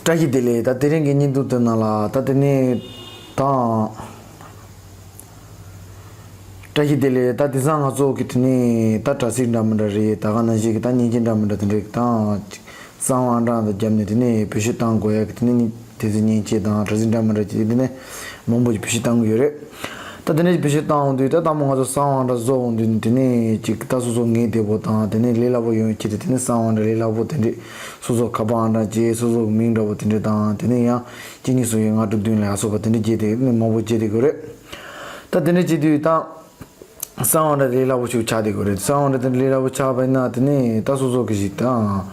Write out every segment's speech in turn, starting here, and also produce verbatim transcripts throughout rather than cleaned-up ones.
བཀྲ་ཤིས་བདེ་ལེགས། ད་དེ་རིང་གི་བརྙན་ཐུང་དེ་ནང་ལ་ད་དེ་ནས་དང་། བཀྲ་ཤིས་བདེ་ལེགས། ད་དེང་སང་ང་ཚོ་གི་དེ་ནས་ད་དྲ་ཚིགས་འདྲ་མི་འདྲ་རེད། ད་ག་ནང་བཞིན་གི་ད་མཉེན་ཆས་འདྲ་མི་འདྲ་དེ་འདྲས་དང་གསང་བ་ཨང་གྲངས་དང་བརྒྱབ་ནས་དེ་ནས་བེད་སྤྱོད་བཏང་དགོས་ཡ་གི་དེ་ནས་དེ་ཚོ་མཉེན་ཆས་དང་དྲ་ཚིགས་འདྲ་མི་འདྲ་ཅིག་དེ་ནས་མང་པོ་ཅིག་བེད་སྤྱོད་བཏང་གི་ཡོད་རེད། ད་དེ་འདྲས་བེད་སྤྱོད་བཏང་འོང་དུས་ད་དང་པོ་ང་ཚོ་གསང་བ་ཨང་གྲངས་བཟོ་འོང་དུས་དེ་ནས་ཅིག་ད་སོ་སོ་ངེས་བདེ་པོ་དང་དེ་ནས་ལས་སླ་པོ་ཡོང་ཡ་ཆེད་དུ་དེ་ནས་གསང་བ་ཨང་གྲངས་ལས་སླ་པོ་དེ་འདྲས་སོ་སོ་ཁ་པར་ཨང་གྲངས་བྱས་སོ་སོ་གི་མིང་འདྲ་པོ་དེ་འདྲས་དང་དེ་ནས་ཡང་གཅིག་གཉིས་གསུམ་བཞི་ལྔ་དྲུག་བདུན་ལ་ཡ་སོགས་པ་དེ་འདྲས་བརྒྱབ་སྟེ་ནས་མང་པོ་བརྒྱབ་བསྡད་ཀྱི་ཡོད་རེད། ད་དེ་འདྲས་བྱེད་དུས་ད་གསང་བ་ཨང་གྲངས་ལས་སླ་པོ་ཞིག་ཆགས་བསྡད་ཀྱི་ཡོད་རེད། གསང་བ་ཨང་གྲངས་དེ་ལས་སླ་པོ་ཆགས་པ་ཡིན་ན་དེ་ནས་ད་སོ་སོ་གི་ཞིག་དང་།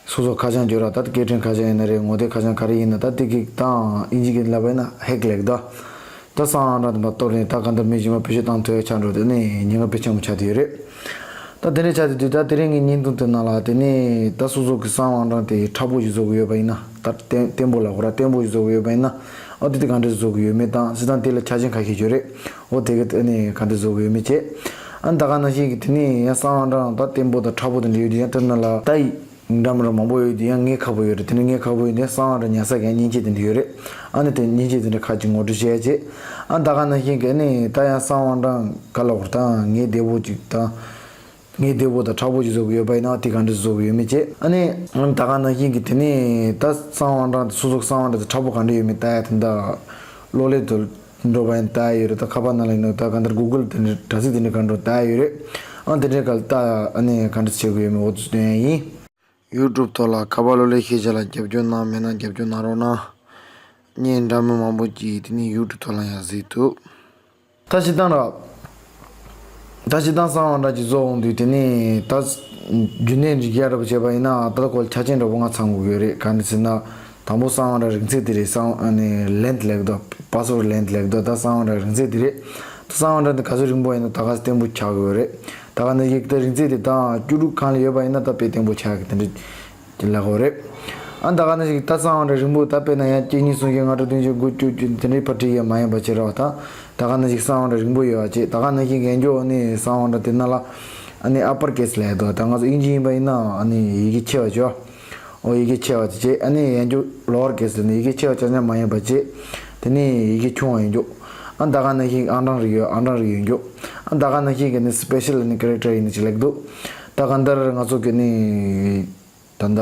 སོ་སོ་ཁ་བྱང་བརྗོད་ར་ད་སྐད་འཕྲིན་ཁ་བྱང་ཡིན་ན་རེད། ངོ་དེབ་ཁ་བྱང་ག་རེ་ཡིན་ན་ད་དེ་གི་དང་ཨིན་ཇི་གི་ལབ་པ་ཡིན་ན་ཧེག་ལབ་ཀྱི་འདུག་ད་གསང་བ་ཨང་གྲངས་དེ་མར་གཏོར་ནས་ད་གང་ལྟར་མི་གཞན་པ་བེད་སྤྱོད་བཏང་ཐུབ་ཡ་ཆགས་འགྲོ་དེ་ནས་ཉེན་ཁ་དཔེ་ཆེན་པོ་ཆགས་བསྡད་ཡོད་རེད། ད་དེ་འདྲས་ཆགས་བསྡད་དུས་ད་དེ་རིང་གི་བརྙན་ཐུང་དེ་ནང་ལ་དེ་ནས་ད་སོ་སོ་གི་གསང་བ་ཨང་གྲངས་དེ་མཁྲེགས་པོ་ཞིག་བཟོ་དགོས་ཡོད་པ་ཡིན་ན་ད་བརྟན་བརྟན་པོ་ལབ་དགོས་ར་བརྟན་པོ་ཞིག་བཟོ་དགོས་ཡོད་པ་ཡིན་ན་ཨ་དེ་དེ་གང་འདྲས་བཟོ་དགོས་ཡོད་མེད་དང་སྤྱིར་བཏང་དེ་ལ་ཆ་རྐྱེན་ཁ་ཤས་ཡོད་རེད། འོ་དེ་གི་དེ་ནས་གང་འདྲས་བཟོ་དགོས་ཡོད་མེད་བྱས། ཨ་ད་ག་ནང་བཞིན་གི་དེ་ནས་ཡང་གསང་བ་ཨང་གྲངས་ད་བརྟན་པོ་དང་མཁྲེགས་པོ་དེ་འདྲས་ཡོད་དུས་ཡང་དེ་ནང་ལ་ད་ཡིག་འདྲ་མི་འདྲ་མང་པོ་ཡོད་དུས་ཡང་ངེས་ཁག་པོ་ཡོད་རེད། དེ་ནས་ངེས་ཁག་པོ་ཡོད་དུས་ཡང་གསང་བ་ཨང་གྲངས་ཉར་ས་གི་མཉེན་ཆས་དེ་འདྲས་ཡོད་རེད། ཨ་ནི་དེ་མཉེན་ཆས་དེ་འདྲས་ཁག་ཅིག་ངོ་སྤྲོད་བྱས་བྱས། ཨ་ད་ག་ནང་བཞིན་གི་ཨ་ནི་ད་ཡང་གསང་བ་ཨང་གྲངས་ག་ལ་བར་ད་ངེས་བདེ་པོ་ཅིག་དང་། ངེས་བདེ་པོ་དང་མཁྲེགས་པོ་ཅིག་བཟོ་དགོས་ཡོད་པ་ཡིན་ན་དེ་གང་འདྲས་བཟོ་དགོས་ཡོད་མེད་བྱས། ཨ་ནི་ཨ་ད་ག་ནང་བཞིན་གི་དེ་ནས་ད་གསང་བ་ཨང་གྲངས་དེ་སོ་སོ་གསང་བ་ཨང་གྲངས་དེ་མཁྲེགས་པོ་གང་འདྲས་ཡོད་མེད་ལྟ་ཡ་དེ་འདྲ་གློག་ཀླད་དུ་འགྲོ་བ་ཡིན་ལྟ་ཡ་ཡོད་རེད། ད་ཁ་པར་ནང་ལ་ཡིན་ན་ད་གང་ལྟར་གུ་གུལ་དེ་འདྲས་དྲ་ཚིགས་དེ་འདྲས་གང་འགྲོ་ལྟ་ཡ་ཡོད་རེད། ཨ་དེ་འདྲས་ག་ལ་ལྟ་ཨ་ནི་གང་འདྲས་བྱེད་དགོས་ཡོད་མེད་འོ་ཚོ་སྟོན་ཡ་ཡིན། ཡུ་ཊུབ་ཐོག་ལ་ཁ་པར་གློག་ཀླད་ཤེས་བྱ་ལ་རྒྱབ་སྐྱོར་གནང་མེད་ན་རྒྱབ་སྐྱོར་གནང་རོགས་གནང་། བརྙན་འདྲ་མིན་མང་པོ་ཅིག་དེ་ནས་ཡུ་ཊུབ་ཐོག་ལ་ཡང་གཟིགས་ཐུབ། ད་སྤྱིར་བཏང་ར། ད་སྤྱིར་བཏང་གསང་བ་ཨང་གྲངས་ཅིག་བཟོ་འོང་དུས་དེ་ནས་ད་རྒྱུན་ལྡན་རིགས་རྒྱག་འདྲ་པོ་བྱས་པ་ཡིན་ན་ད་ལྟ་ཁོ་ལ་ཆ་རྐྱེན་འདྲ་པོ་ལྔ་ཚང་དགོས་ཀྱི་ཡོད་རེད། ག་འདྲ་ཟེར་ན། དང་པོ་གསང་བ་ཨང་གྲངས་རིང་ཚད་དེ་རེད། གསང་ཨ་ནི་ལེན་ཐི་ལབ་ཀྱི་འདུག་པ་སི་ཝར་ཌི་ལེན་ཐི་ལབ་ཀྱི་འདུག་ད་གསང་བ་ཨང་གྲངས་རིང་ཚད་དེ་རེད། ད་གསང་བ་ཨང་གྲངས་དེ་ག་ཚོད་རིང་པོ་ཡིན་ན་ད་ག་ཚོད་བརྟན་པོ་ཆགས་ཀྱི་ཡོད་རེད། ད་ག་ནང་བཞིན་ད་རིང་ཚད་དེ་ད་བཅུ་དྲུག་སྒང་ལ་ཡོད་པ་ཡིན་ན་ད་དཔེ་བརྟན་པོ་ཆགས་ཀྱི་དེ་འདྲ་ཅིག་ལབ་དགོས་རེད། ཨ་ད་ག་ནང་བཞིན་ད་གསང་བ་ཨང་གྲངས་རིང་པོ་ད་དཔེར་ན་ཡང་གཅིག་གཉིས་གསུམ་བཞི་ལྔ་དྲུག་བདུན་བརྒྱད་དགུ་བཅུ་བཅུ་དེ་འདྲའི་བར་བྲིས་ཡ་མ་ཡིན་པ་བྱེད་རོགས། ད་ད་ག་ནང་བཞིན་གསང་བ་ཨང་གྲངས་རིང་པོ་ཡོད་པ་བྱེད། ད་ག་ནང་བཞིན་གན་རྒྱོ་ཨ་ནི་གསང་བ་ཨང་གྲངས་དེ་ནང་ལ་ཨ་ནི་ཨ་པར་ཀེ་སི་ལབ་ཡ་འདུག་ད་ང་ཚོ་དབྱིན་ཇི་ཡིན་པ་ཡིན་ན་ཨ་ནི་ཡི་གེ་ཆེ་བ་བྱོས། ཨོ་ཡི་གེ་ཆེ་བ་དེ་བྱས། ཨ་ནི་ཡན་རྒྱུ་ལོ་ཝར་ཀེ་སི་ནི་ཡི་གེ་ཆེ་བ་ཅང་ཅང་མ་ཡིན་པ་བྱས། དེ་ནི་ཡི་གེ་ཆུང་བ་ཡིན་རྒྱུ། ཨ་ད་ག་ནང་བཞིན་ཨང་གྲངས་རིགས་ཡོད། ཨང་གྲངས་རིགས་ཡིན་རྒྱུ། ཨ་ད་ག་ནང་བཞིན་གི་ནི་སི་པེ་ཤལ་ནི་ཀེ་རེག་ཊར་ཡིན་ནི་ཅིག་ལེགས་འདུག་ད་ག་འདིར་ང་ཚོ་གི་ནི་ད་ལྟ་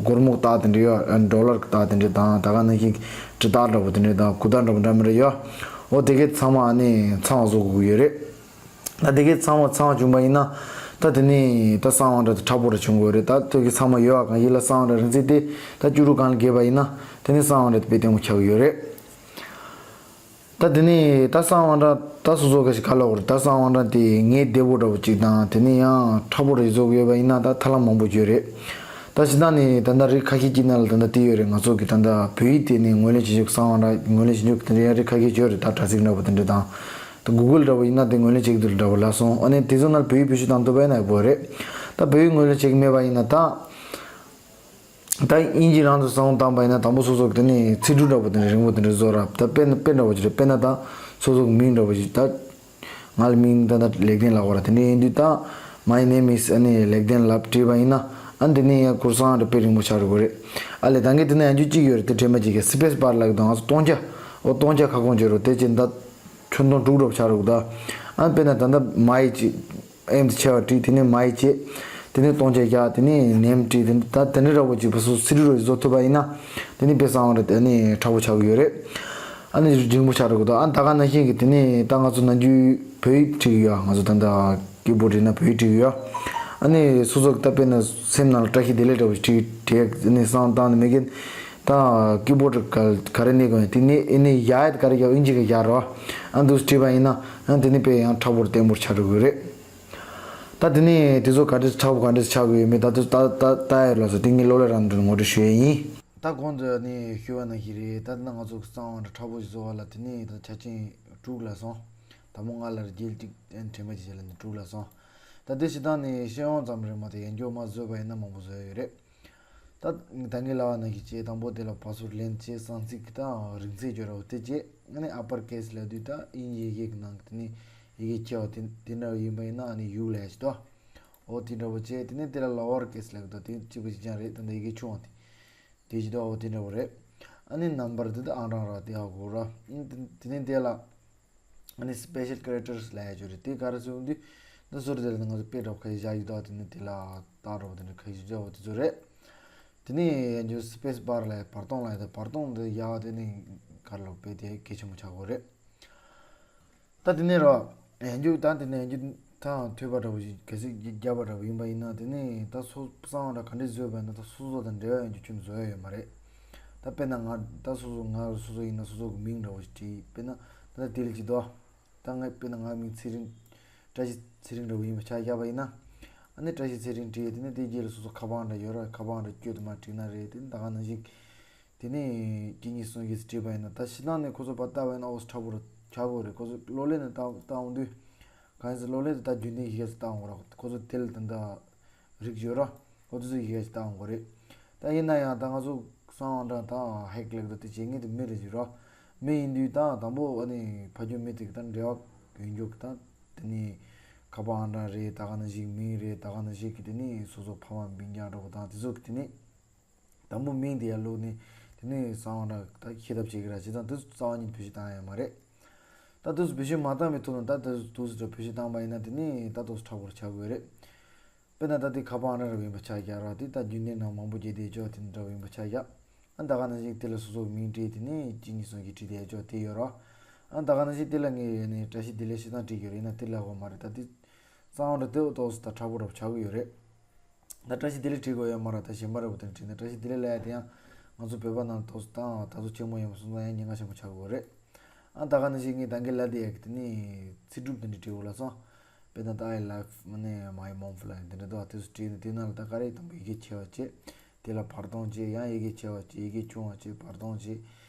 སྒོར་མོ་རྟགས་དེ་འདྲ་ཡོད། ཨ་ཌོ་ལར་གི་རྟགས་དེ་འདྲ་དང་ད་ག་ནང་བཞིན་གི་གྲི་རྟགས་འདྲ་པོ་དེ་འདྲ་དང་གུར་རྟགས་འདྲ་པོ་འདྲ་མི་འདྲ་ཡོད། ཨོ་དེ་གས་ཚང་མ་ཨ་ནི་ཚང་བ་བཟོ་དགོས་ཀྱི་ཡོད་རེད། ད་དེ་གས་ཚང་མ་ཚང་བྱུང་པ་ཡིན་ན། ད་དེ་ནས་ད་གསང་བ་ཨང་གྲངས་དེ་མཁྲེགས་པོ་ར་བྱུང་དགོས་རེད། ད་དེ་གས་ཚང་མ་ཡོད་པ་གང་ཡིན་ལ་གསང་བ་ཨང་གྲངས་རིང་ཚད་དེ་ད་བཅུ་དྲུག་སྒང་ལ་བརྒལ་བ་ཡིན་ན་དེ་ནས་གསང་བ་ཨང་གྲངས་དེ་དཔེ་བརྟན་པོ་ཆགས་ཀྱི་ཡོད་རེད། ད་དེ་ནས་ད་གསང་བ་ཨང་གྲངས་ད་སོ་སོ་ག་ཞིག་ག་ལ་འོར་ད་གསང་བ་ཨང་གྲངས་དེ་ངེས་བདེ་པོ་འདྲ་པོ་ཅིག་དང་དེ་ནས་ཡང་མཁྲེགས་པོ་ར་ཞིག་བཟོ་དགོས་ཡོད་པ་ཡིན་ན་ད་ཐབས་ལམ་མང་པོ་ཡོད་རེད། ད་སྤྱིར་བཏང་ནས་ད་ལྟ་རིགས་ཁ་ཤས་ཀྱི་ནང་ལ་ད་ལྟ་དེ་ཡོད་རེད། ང་ཚོ་གི་ད་ལྟ་བོད་ཡིག་དེ་ནས་ངོས་ལེན་བྱེད་ཆོག་གསང་བ་ཨང་གྲངས་ངོས་ལེན་བྱེད་ཆོག་དེ་འདྲ་ཡང་རིགས་ཁ་ཤས་ཡོད་རེད། ད་དྲ་ཚིགས་འདྲ་པོ་དེ་འདྲ་དང་། ད་གུ་གུལ་འདྲ་པོ་ཡིན་ན་དེ་ངོས་ལེན་བྱེད་ཀྱི་འདུག་འདྲ་པོ་ལབ་སོང་། ཨ་ནི་དེ་ཚོ་ནང་བོད་ཡིག་བེད་སྤྱོད་བཏང་ཐུབ་པ་ཡིན་ན་ཡག་པོ་རེད། ད་བོད་ཡིག་ངོས་ལེན་བྱེད་ཀྱི་མེད་པ་ཡིན་ན་ད། ད་དབྱིན་ཇི་རང་དུ་བསམ་བློ་བཏང་པ་ཡིན་ན་དང་པོ་སོ་སོ་གི་དེ་ནས་ཚིག་འབྲུ་འདྲ་པོ་དེ་འདྲ་རིང་པོ་དེ་འདྲ་བཟོ་ར། ད་དཔེ་ན་དཔེ་འདྲ་པོ་ཅིག་རེད། དཔེར་ན་ད་སོ་སོ་གི་མིང་འདྲ་པོ་ཅིག་ད། ང་ལ་མིང་ད་ད་ལེགས་ལྡན་ལབ་དགོས་ར། དེ་འདྲ་ཡིན་དུས་ད། My name is ཨ་ནི་ལེགས་ལྡན་ལབ་བྲིས་པ་ཡིན་ན། ཨ་དེ་ནས་ཡང་གུར་སང་རེ་དཔེ་རིང་པོ་ཆགས་འགྲོ་གི་རེད། ཨ་ལས་ད་ངས་དེ་ན་ཡང་རྒྱུ་གཅིག་ཡོད་རེད། དེ་དྲན་པ་གཅིག་གི་སི་པེ་སི་བར་ལབ་དང་ང་ཚོ་སྟོང་ཆ། ཨོ་སྟོང་ཆ་ཁ་སྐོང་བྱེད་རོགས་དེ་ཅི་ད། ཁྱོན་སྟོང་དྲུག་འགྲོ་ཆགས་རོགས་ད། ཨ་དཔེར་ན་ད་ལྟ་མའི་ཅི། ཨེམ་དུ་ཆེ་བ་བྲིས། དེ་ནས་མའི་ཅི། དེ་ནས་སྟོང་ཆ་བཞག་དེ་ནས་ནེམ་བྲིས། དེ་ནས་ད་དེ་འདྲ་འདྲ་པོ་ཅིག་བུ་སུ་སི་རི་རོ་བཟོ་ཐུབ་པ་ཡིན་ན། དེ་ནས་དཔེ་གསང་བ་རེད། དེ་ནས་མཁྲེགས་པོ་ཆགས་ཀྱི་ཡོད་རེད། ཨ་ནི་རིང་པོ་ཆགས་རོགས་ད། ཨ་ད་ག་ནང་བཞིན་གི་དེ་ནས་ད་ང་ཚོ་ནམ་རྒྱུན་བོད་ཡིག་བྲིས་ཀྱི་ཡོད། ང་ཚོ་ད་ལྟ་ཀི་བོར་ཌི་ཡིན་ན་བོད་ཡིག་བྲིས་ཀྱི་ཡོད། ཨ་ནི་སོ་སོ་གི་ད་དཔེར་ན་སེམས་ནང་ལ་བཀྲ་ཤིས་བདེ་ལེགས་འདྲ་པོ་ཞིག་བྲིས་བྲིས་ཨ་ནི་གསང་བཏང་ནས་མེད་མཁན། ད་ཀི་བོར་ཌི་ག་ག་རེ་ནས་གོ་ཡིན་དེ་ནས་ཨེ་ནས་ཡ་ཡ་ག་རེ་ཡ་ཨིན་ཇི་གི་ཡ་རོ། ཨ་འདུག་བྲིས་པ་ཡིན་ན་ཨ་དེ་ནས་དཔེ་ཡང་མཁྲེགས་པོ་བརྟན་པོར་ཆགས་འགྲོ་གི་རེད། ད་དེ་ནས་དེ་ཚོ་ག་འདྲས་མཁྲེགས་པོ་ག་འདྲས་ཆགས་ཀྱི་ཡོད་མེད་ད་དུ་ད་ད་ད་ཡར་ལ་སོ་དེ་ངས་གློག་ཀླད་རང་དུ་ངོ་སྤྲོད་ཞུ་ཡས་ཡིན། ད་གོང་དུ་ནས་ཞུས་པ་ནང་བཞིན་རེད། ད་ནི་ང་ཚོ་གི་གསང་བ་འདྲ་མཁྲེགས་པོ་ཞིག་བཟོ་བ་ལ་དེ་ནས་ད་ཆ་རྐྱེན་དྲུག་ལ་སོང་། དང་པོ་ང་ལ་རྒྱལ་གཅིག་ཨན་དྲན་པ་ཅིག་བྱས་ལ་ནི་དྲུག་ལ་སོང་། ད་དེ་སྤྱིར་བཏང་ནས་ཤེས་ཡོན་ཙམ་རེད་མ་གཏོགས་ཡན་འགྱོ་མ་བཟོས་པ་ཡིན་ན་མང་པོ་བཟོ་ཡ་ཡོད་རེད། ད་ད་ངས་ལབ་པ་ནང་བཞིན་བྱས་དང་པོ་དེ་ལ་པ་སི་ཝར་ཌི་ལེན་བྱས་གསང་ཚིག་གི་དང་རིང་ཚད་སྦྱོར་རོགས་དེ་བྱས་ཨ་ནི་ཨ་པར་ཀེ་སི་ལབ་དུས་ད་དབྱིན་ཇི་ཡི་གེ་གི་ནང་གི་དེ་ནི་ཡི་གེ་ཆེ་བ་དེ་དེ་འདྲ་ཡིན་པ་ཡིན་ན་ཨ་ནི་ཡུ་ལབ་ཡ་ཞིག་ཏོ། འོ་དེ་འདྲ་པོ་བྱས་དེ་ནི་དེ་ལ་ལོ་ཝར་ཀེ་སི་ལབ་ཀྱི་འདུག་དེ་གཅིག་པ་གཅིག་རྐྱང་རེད། ད་ལྟ་ཡི་གེ་ཆུང་བ་དེ། དེ་ཅི་ད་འོ་དེ་འདྲ་བོ་རེད། ཨ་ནི་ནམ་བར་དེ་ད་ཨང་གྲངས་ར་དེ་ཧ་གོ་ར། ཨ་ནི་དེ་དེ་ནས་དེ་ལ་ཨ་ནི་སི་པེ་ཤལ་ཀེ་རེག་ཊར་ལབ་ཡ་ཅིག་ཡོད་རེད། དེ་ག་རེ་ཟེར་དུས་ད་ཟུར་དེ་ལ་ང་ཚོ་དཔེ་འདྲ་བོ་ཁ་ཤས་བཞག་ཡོད་ད། དེ་ནས་དེ་ལ་རྟགས་འདྲ་བོ་དེ་འདྲ་ཁ་ཤས་བཞག་འོ་དེ་ཚོ་རེད། དེ་ནས་ཡང་ཅིག་སི་པེ་སི་བར་ལབ་ཡ་བར་སྟོང་ལབ་ཡ་དེ་བར་སྟོང་དེ་ཡག་དེ་ནི་ག་རེ་ལབ་དཔེ་དེ་གལ་ཆེན་པོ་ཆགས་ཀྱི་ཡོད་རེད། ད་དེ་ནས་ར་ཡང་རྒྱུ་ད་དེ་ནས་ཡང་རྒྱུ་ཐང་ཐོས་པ་འདྲ་བོ་ཞིག་གལ་སྲིད་རྒྱབ་པ་འདྲ་བོ་ཡིན་པ་ཡིན་ན། དེ་ནས་ད་སོ་གསང་བ་འདྲ་ག་འདྲས་བཟོས་པ་ཡིན་ན་ད་སོ་སོ་དང་འབྲེལ་བ་ཡང་རྒྱུ་ཁྱོན་ནས་བཟོ་ཡ་ཡོད་མ་རེད། ད་དཔེར་ན་ང་ད་སོ་སོ་ང་སོ་སོ་ཡིན་ན་སོ་སོ་གི་མིང་འདྲ་བོ་ཞིག་བྲིས། དཔེར་ན་ད་དེ་ལ་ཅིག་དོ། ད་ང་དཔེར་ན་ང་མིང་ཚེ་རིང་། བཀྲ་ཤིས་ཚེ་རིང་འདྲ་བོ་ཡིན་པ་ཆ་བཞག་པ་ཡིན་ན། ཨ་ནི་བཀྲ་ཤིས་ཚེ་རིང་བྲིས། དེ་ནས་དེ་རྗེས་ལ་སོ་སོ་ཁ་པར་འདྲ་ཡོད་ར། ཁ་པར་འདྲ་བསྐྱོད་དུ་མ་བྲིས་ན་རེད། དེ་ནས་ད་ག་ནང་བཞིན། དེ་ནས་གཅིག་གཉིས་གསུམ་བཞི་ཟེར་བྲིས་པ་ཡིན་ན། ད་ཕྱི་ནང་ནས་ཁོ་ཚོ་ཕར་བལྟ་བ་ཡིན་ན་ཨོ་ཙི་ཁྲ་བོ་རུ་ཆགས་ཀྱི་ཡོད་རེད། ཁོ་ཚོ་གློག་ཀླད་ནས་བལྟ་བལྟ་འོང་དུས། གང་ཡིན་ཟེར་གློག་ཀླད་དེ་ད་རྒྱུན་ལྡན་ཞིག་ག་ཚོད་བལྟ་འོང་གི་ར། ཁོ་ཚོ་དེ་ལ་ད་ལྟ་རིགས་ཡོད་ར། ཁོ་ཚོ་ཚོ་ཞིག་ག་ཚོད་བལྟ་འོང་གི་རེད། ད་ཡིན་ན་ཡང་ད་ང་ཚོ་གསང་བ་འདྲ་ད་ཧེག་ལེགས་ད་དེ་བྱེད་མཁན་དེ་མི་རེད་ཟེར་ར། མི་ཡིན་དུས་ད་དང་པོ་ཨ་ནི་ཕ་རྒྱུད་མི་དེ་གི་ད་འབྲེལ་བ་ཡོད་རྒྱུ་གི་ད་དེ་ནི་ཁ་པར་འདྲ་རེད། ད་ག་ནང་བཞིན་མིང་རེད། ད་ག་ནང་བཞིན་གི་དེ་ནི་སོ་སོ་ཕ་མ་མིང་རྐྱང་འདྲ་པོ་དང་དེ་ཚོ་གི་དེ་ནི། དང་པོ་མིང་དེ་ཡར་བླུགས་ནས་དེ་ནས་གསང་བ་འདྲ་ད་ཤེས་ཐབས་བྱེད་ཀྱི་ར། བྱས་ཙང་དེ་རྩ་བ་ཉིད་བེད་སྤྱོད་བཏང་ཡ་མ་རེད། ད་དེ་ཚོ་བེད་སྤྱོད་མ་བཏང་བའི་ཐོག་ནས་ད་དེ་ཚོ་དེ་ཚོ་འདྲ་བེད་སྤྱོད་བཏང་པ་ཡིན་ན་དེ་ནས་ད་དེ་ཚོ་ཁྲ་བོར་ཆགས་དགོས་རེད། དཔེར་ན་ད་དེ་ཁ་པར་འདྲ་ར་ཡིན་པ་ཆ་བཞག་ར། དེ་ད་རྒྱུན་ལྡན་ནང་མང་པོ་བརྒྱུད་དེ་ཅོག་དེ་འདྲ་ཡིན་པ་ཆ་བཞག་ཨ་ད་ག་ནང་བཞིན་དེ་ལ་སོ་སོ་མིང་བྲིས། དེ་ནས་གཅིག་གཉིས་གསུམ་བཞི་བྲིས་དེ་ཅོག་དེ་ཡོད་ར། ཨ་ད་ག་ནང་བཞིན་དེ་ལ་ངས་ནས་བཀྲ་ཤིས་བདེ་ལེགས་ཞེ་སྡང་བྲིས་ཡོད་རེད། ཡིན་ན་དེ་ལ་གོ་མ་རེད། ད་དེ་གསང་བ་འདྲ་དེ་ཏོག་ཙམ་ད་ཁྲ་བོ་འདྲ་པོ་ཆགས་ཀྱི་ཡོད་རེད། ད་བཀྲ་ཤིས་བདེ་ལེགས་བྲིས་དགོས་ཡོད་མ་རེད། ད་གཞན་པ་འདྲ་པོ་དེ་འདྲ་བྲིས་ན། བཀྲ་ཤིས་བདེ་ལེགས་ལབ་ཡ་དེ་ཡང་ང་ཚོ་བོད་པ་ནང་ཏོག་ཙམ་ད་ད་ཚོ་ཆེན་མོ་ཡིན་པ་སོང་ཙང་ཡང་ཉེན་ཁ་ཆེན་པོ་ཆགས་ཀྱི་ཡོད་རེད། ཨ་ད་ག་ནང་བཞིན་ངས་ད་གིན་ལབ་དེ་ཡ་གི་དེ་ནི་ཚིག་གྲུབ་དེ་འདྲ་བྲིས་འོ་ལ་སོང་། དཔེར་ན་ད་I love ནི་my mom ལབ་དེ་འདྲ་འདུག་དེ་ཚོ་བྲིས་ནས་དེ་ནང་ལ་ད་ག་རེ་དང་པོ་ཡི་གེ་ཆེ་བ་བྱས། དེ་ལ་བར་སྟོང་བྱས། ཡང་ཡི་གེ་ཆེ་བ་བྱས། ཡི་གེ་ཆུང་བ་བྱས། བར་སྟོང་བྱས།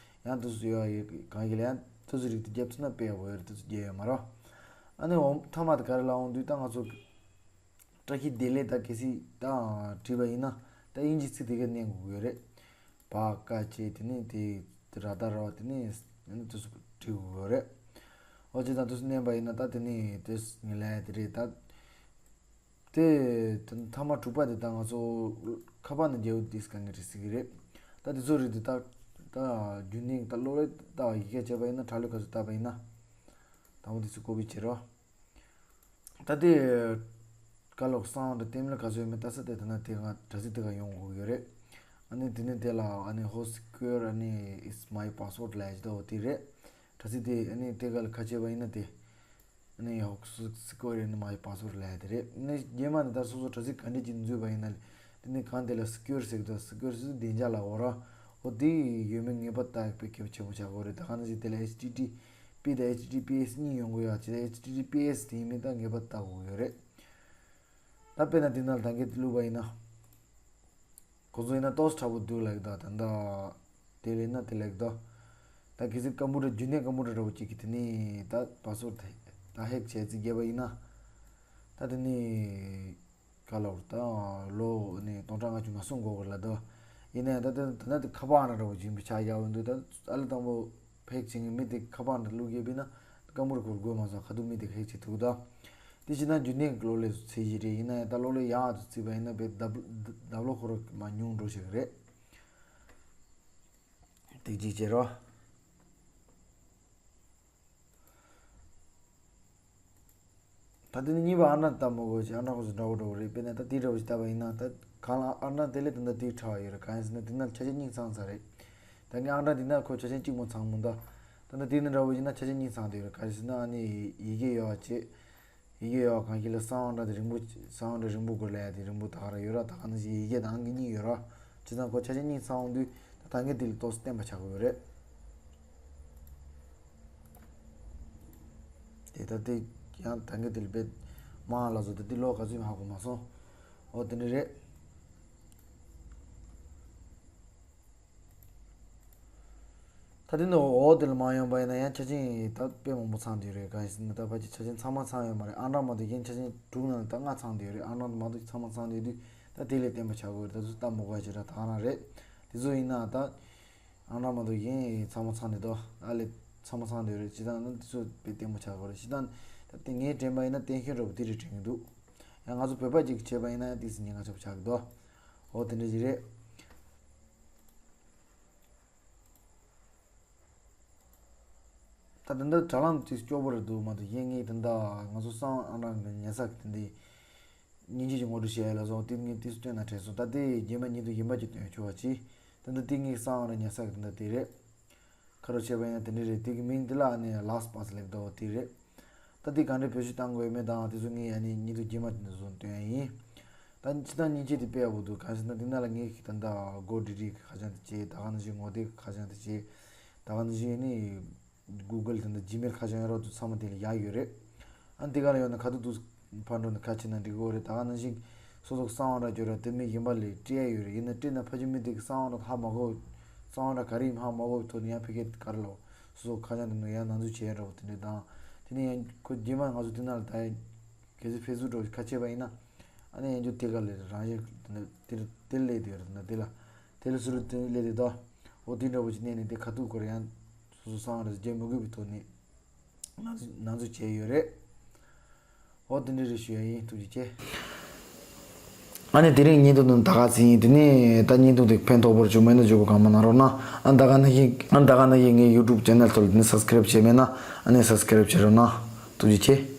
ཡང་དེ་ཚོ་ཡོད་ཡོད་གང་ཡིན་ལ་ཡང་དེ་ཚོ་རིགས་དེ་རྒྱབ་ཚུགས་ན་དཔེ་ཡག་པོ་ཡོད་རེད། དེ་ཚོ་རྒྱབ་ཡོད་མ་རེད། ཨ་ནི་འོ་མཐའ་མ་དེ་ག་རེ་ལབ་འོང་དུས་ད་ང་ཚོ་བཀྲ་ཤིས་བདེ་ལེགས་ད་གལ་སྲིད་ད་བྲིས་པ་ཡིན་ན་ད་དབྱིན་ཇི་ཚིག་དེ་ག་མནན་དགོས་ཀྱི་ཡོད་རེད། བ་ཀ་བྱས་དེ་ནས་དེ་ར་ད་ར་བ་དེ་ནས་ཨ་ནི་དེ་ཚོ་བྲིས་དགོས་ཀྱི་ཡོད་རེད། འོ་བྱས་ཙང་དེ་ཚོ་མནན་པ་ཡིན་ན་ད་དེ་ནས་དེ་ངས་ལབ་ཡ་དེ་རེད་ད། དེ་དེ་མཐའ་མ་དྲུག་པ་དེ་ད་ང་ཚོ་ཁ་པར་ནང་རྒྱག་ཡ་དེ་ག་ནས་རེད་ཟེར་གྱི་རེད། ད་དེ་ཚོ་རེད་དེ་ད་ད་རྒྱུན་ལྡན་ད་གློག་ཀླད་ད་ཡི་གེ་བྱས་པ་ཡིན་ན་འཕྲ་ལོ་ག་ཚོད་བཏབ་པ་ཡིན་ན་དང་པོ་དེ་ཚོ་ཀོ་པི་བྱེད་རོགས། ད་དེ་ག་ལོག་སང་དང་ལྟེམ་ལ་ག་ཚོད་མེད་ལྟ་ས་དེ་ད་ན་དེ་ང་དྲ་ཚིགས་དེ་ག་ཡོང་དགོས་ཡོད་རེད། ཨ་ནི་དེ་ནས་དེ་ལ་ཨ་ནི་ཧོ་སི་ཀུ་ཨར་ཨ་ནི་is my password ལབ་ཡ་ཅིག་འདུག་དེ་རེད། དྲ་ཚིགས་དེ་ཨ་ནི་དེ་ག་ལ་ཁ་ཕྱེ་བ་ཡིན་ན་དེ། ཨ་ནི་ཧོ་སི་ཀུ་ཨར་ཨ་ནི་my password ལབ་ཡ་དེ་རེད། ཨ་ནི་རྗེས་མ་ནི་ད་སོ་སོ་དྲ་ཚིགས་ག་འདྲས་ཅིག་འཛུལ་བ་ཡིན་ན་དེ་ནི་གང་དེ་ལ་སི་ཀུ་ཨར་ཟེར་གི་འདུག་སི་ཀུ་ཨར་ཟེར་དུས་བདེ་འཇགས་ལ་འོ་ར། འོ་དེ་ཡོད་མེད་ངེས་པར་ལྟ་དགོས་པའི་གལ་ཆེན་པོ་ཆགས་ཀྱི་ཡོད་རེད། ད་ག་ནང་བཞིན་དེ་ལ་ཨེཆ་ཊི་ཊི་པི་དང་ཨེཆ་ཊི་ཊི་པི་ཨེས་གཉིས་ཡོང་གི་ཡོད། བྱས་ཙང་ཨེཆ་ཊི་ཊི་པི་ཨེས་དེ་ཡིན་མིན་ད་ངེས་པར་ལྟ་དགོས་ཀྱི་ཡོད་རེད། ད་དཔེར་ན་དེ་ནང་ལ་ད་གིན་བླུགས་པ་ཡིན་ན། ཁོ་ཚོ་ཡིན་ན་ཏོག་ཙམ་ཁྲ་པོ་འདུག་ལབ་ཀྱི་འདུག་ད་ལྟ་དེ་ལས་ན་དེ་ལབ་ཀྱི་འདུག་ད་གལ་སྲིད་ཀམ་པུ་ཊར་རྒྱུན་ལྡན་ཀམ་པུ་ཊར་འདྲ་པོ་གཅིག་གིས་དེ་ནས་ད་པ་སི་ཝར་ཌི་ད་ཧེག་བྱས་ཚིག་བརྒྱབ་པ་ཡིན་ན། ད་དེ་ནས་ག་ལབ་རེད། ད་ལོ་ནས་སྟོང་ཕྲག་ལྔ་བཅུ་ང་གསུམ་འགོར་གི་ལབ་འདུག་ཡིན་ན་ཡང་ད་དེ་ད་ད་དེ་ཁ་པར་ནང་འདྲ་པོ་ཅིག་ཡིན་པའི་ཆ་བཞག་པ་འདུག་ད་ཨ་ལེ་དང་པོ་ཧེག་བྱེད་མཁན་མི་དེ་ཁ་པར་ནང་བླུགས་བརྒྱབ་པ་ཡིན་ན་ཀམ་པུ་ཊར་ཁོར་དགོས་མ་སོང་། ག་དུས་མི་དེ་ཧེག་བྱེད་ཐུབ་ཀྱི་འདུག་དེ་བྱས་ན་རྒྱུན་ལྡན་གྱི་གློག་ཀླད་ཚོ་ཚད་གཞི་རེད། ཡིན་ན་ཡང་ད་གློག་ཀླད་ཡག་ཏུ་བརྩིས་པ་ཡིན་ན་བས་ལྡབ་ལྡབ་ལོག་ཁོ་རང་མར་ཉུང་འགྲོ་ཞིག་རེད། དེ་གཅིག་བྱེད་རོགས། ད་དེ་ནི་གཉིས་པ་ཨ་འདྲ་ལྟ་མི་དགོས་ཀྱི། ཨ་འདྲ་ཁོ་ཚོ་འདྲ་བོ་འདྲ་བོ་རེད། དཔེར་ན་ད་དེ་འདྲ་བོ་ཞིག་བལྟས་པ་ཡིན་ན་ད་གང་ལ་ཨ་འདྲ་དེ་ལས་ད་ད་དེ་ཕྲ་བ་ཡོད་རེད། གང་ཡིན་ཟེར་ན་དེ་ན་ཆ་ཆེན་གཉིས་ཚང་ཚར་རེད། ད་ངས་ཨ་འདྲ་འདི་ན་ཁོ་ཆ་ཆེན་གཅིག་མོ་ཚང་མོ་འདུག་ད་ད་དེ་ནི་འདྲ་བོ་ཡིན་ན་ཆ་ཆེན་གཉིས་ཚང་དེ་ཡོད་རེད། གང་ཡིན་ཟེར་ན་ཨ་ནི་ཡི་གེ་ཡོད་བ་བྱས། ཡི་གེ་ཡོད་གང་ཞིག་ལ་གསང་བ་འདྲ་དེ་རིང་པོ་གསང་བ་འདྲ་རིང་པོ་དགོས་ལབ་ཡ་དེ་རིང་པོ་ད་ག་རང་ཡོད་ར། ད་ག་ནང་བཞིན་ཡི་གེ་དང་གི་གཉིས་ཡོད་ར། བྱས་ཙང་ཁོ་ཆ་ཆེན་གཉིས་ཚང་འོང་དུས་ད་ད་གིན་དེ་ལ་ཏོག་ཙམ་བརྟན་པ་ཆགས་ཀྱི་ཡོད་རེད། དེ་ད་དེ་ཡང་ད་གིན་དེ་ལ་དཔེ་མང་ལ་བཟོ་དེ་དེ་ལོ་ག་ཚོད་ཧ་གོ་མ་སོང་། འོ་དེ་འདྲ་རེད། ད་དེ་ནི་འོ་དེ་ལ་མ་ཡོང་པ་ཡིན་ན་ཡང་ཆ་ཆེན་ད་དཔེ་མང་པོ་ཚང་དུས་རེད། གང་ཡིན་ཟེར་ན་ད་ཕལ་ཆེར་ཆ་ཆེན་ཚང་མ་ཚང་ཡོད་མ་རེད། ཨང་གྲངས་མ་གཏོགས་གཞན་ཆ་ཆེན་དྲུག་ནང་ད་ལྔ་ཚང་དུས་རེད། ཨང་གྲངས་མ་གཏོགས་ཚང་མ་ཚང་དུས་དུས་ད་དེ་ལས་བརྟན་པ་ཆགས་དགོས་རེད། ད་ཚོ་ལྟ་མི་དགོས་ཅེས་ར་ད་ག་རང་རེད། དེ་ཚོ་ཡིན་ན་ད་ཨང་གྲངས་མ་གཏོགས་གཞན་ཚང་མ་ཚང་དུས་ད་ཨ་ལས་ཚང་མ་ཚང་དུས་རེད། ཅི་ད་ན་དེ་ཚོ་དཔེ་བརྟན་པོ་ཆགས་དགོས་རེད། ཅི་ད་ད་དེ་ངས་དྲན་པ་ཡིན་ན་བརྟན་ཤོས་འདྲ་པོ་དེ་རེད་དྲན་གི་འདུག་ཡང་ང་ཚོ་བོད་པ་གཅིག་གིས་བྱས་པ་ཡིན་ན་ཡང་དེ་ཚོ་ཉེན་ཁ་ཆེན་པོ་ཆགས་གི་འདུག་འོ་དེ་འདྲ་ཞིག་རེད། ད་ལྟ་དྲ་ལམ་དེ་སྐྱོ་པོ་རེད་འདུག་མ་གཏོགས་གཞན་ངས་ད་ལྟ་ང་ཚོ་སང་ཨང་རང་གི་ཉལ་ས་གི་དེ་འདི་སྙིང་རྗེ་ཅིག་ངོ་སྤྲོད་བྱས་ཡ་ལ་སོགས་དེ་ངས་དུས་སུ་སྟོན་ན་དྲན་སོང་། ད་དེ་རྗེས་མ་ཉིན་དུ་ཡིན་པ་ཅིག་སྟོན་ཆོག་པ་ཅིག་ད་ལྟ་དེ་ངས་སང་ཨང་རང་ཉལ་ས་གི་ད་ལྟ་དེ་རེད། ཁ་རོག་བྱས་པ་ཡིན་ན་དེ་འདྲ་རེད། དེ་གི་མིང་དེ་ལ་ཨ་ནི་ལཱསི་པཱས་ལབ་འདུག་དེ་རེད། ད་དེ་ག་འདྲ་བེད་སྤྱོད་བཏང་དགོས་ཡོད་མེད་དང་དེ་ཚོ་ངས་ཨ་ནི་ཉིན་དུ་རྗེས་མ་དེ་འདྲ་བཟོ་སྟོན་ཡ་ཡིན། ད་སྤྱིར་བཏང་སྙིང་རྗེ་དེ་དཔེ་ཡག་པོ་འདུག་གང་ཞིག་ན་དེ་ན་ལ་ངས་ད་ལྟ་གོ་ཌི་ཌི་གི་ཁ་བྱང་དེ་བྱས། ད་ག་ནང་བཞིན་ངོ་དེབ་ཀྱི་ཁ་བྱང་དེ་བྱས། ད་ག་ནང་བཞིན་ཨ་ནི་གུ་གལ་དེ་འདྲ་ཇི་མེལ་ཁ་བྱང་ཡོད་རོགས་དུ་ཚང་མ་དེ་ལ་ཡག་ཡོད་རེད། ཨ་འདི་ག་ལ་ཡོད་ན་ཁ་ཐུག་ཏུ་ཕར་འགྲོ་ནས་ཁ་ཕྱེ་ན་འགྲིག་གི་རེད། ད་ག་ནང་བཞིན་སོ་སོ་གསང་བ་འདྲ་སྐྱོར་ར་དེ་མི་གཞན་པ་ལས་སྤྲད་ཡ་ཡོད་རེད། ཡིན་ན་སྤྲད་ན་ཕ་ཆུ་མི་དེ་གི་གསང་བ་འདྲ་ཧ་མ་གོ། གསང་བ་འདྲ་ག་རེ་ཡིན་ཧ་མ་གོ་བའི་ཐོག་ནས་ཡང་ཕ་གི་ག་རེ་ལ་སོ་སོ་ཁ་བྱང་དེ་ནང་ཡང་ནང་འཛུལ་བྱས་ཡ་འདྲ་བོ་དེ་འདྲ་དང་། དེ་ནས་ཡང་ཁོ་རྗེས་མ་ང་ཚོ་དེ་ནང་ལ་ད་ཡང་གལ་སྲིད་ཕེ་སི་བུག་འདྲ་བོ་ཁ་ཕྱེ་བ་ཡིན་ན་ཨ་ནི་ཡང་འཇུ་དེ་ག་ལས་རང་བཞིན་དེ་དེ་སླེབས་དེ་ཡོད་རེད། ད་དེ་ལ་དེ་ལ་སུ་རུ་དེ་སླེབས་དེ་ད་འོ་དེ་འདྲ་བོ་ཅིག་གནས་ནས་དེ་ཁ་ཐུག་སྐོར་ཡང་སོ་སོ་གསང་བ་འདྲ་བརྗེ་མི་དགོས་པའི་ཐོག་ནས། ནང་འཛུལ་ནང་འཛུལ་བྱས་ཡོད་རེད། འོ་དེ་འདྲ་རེད་ཞུ་ཡ་ཡིན། ཐུགས་རྗེ་ཆེ། ཨ་ནི་དེ་རིང་བརྙན་ཐུང་འདི་ད་ག་ཚོད་ཡིན། དེ་ནས་ད་བརྙན་ཐུང་དེ་ཕན་ཐོགས་པོ་བྱུང་མེད་ན་བརྗོད་པ་གང་མ་གནང་རོགས་གནང་། ཨ་ད་ག་ནང་བཞིན་ཨ་ད་ག་ནང་བཞིན་ངའི་ཡུ་ཊུབ་ཆེ་ནལ་ཚོ་ལ་དེ་ནས་སབ་སི་ཀ་རེབ་བྱས་མེད་ན་ཨ་ནི་སབ་སི་ཀ་རེབ་བྱེད་རོགས་གནང་། ཐུགས་རྗེ་ཆེ།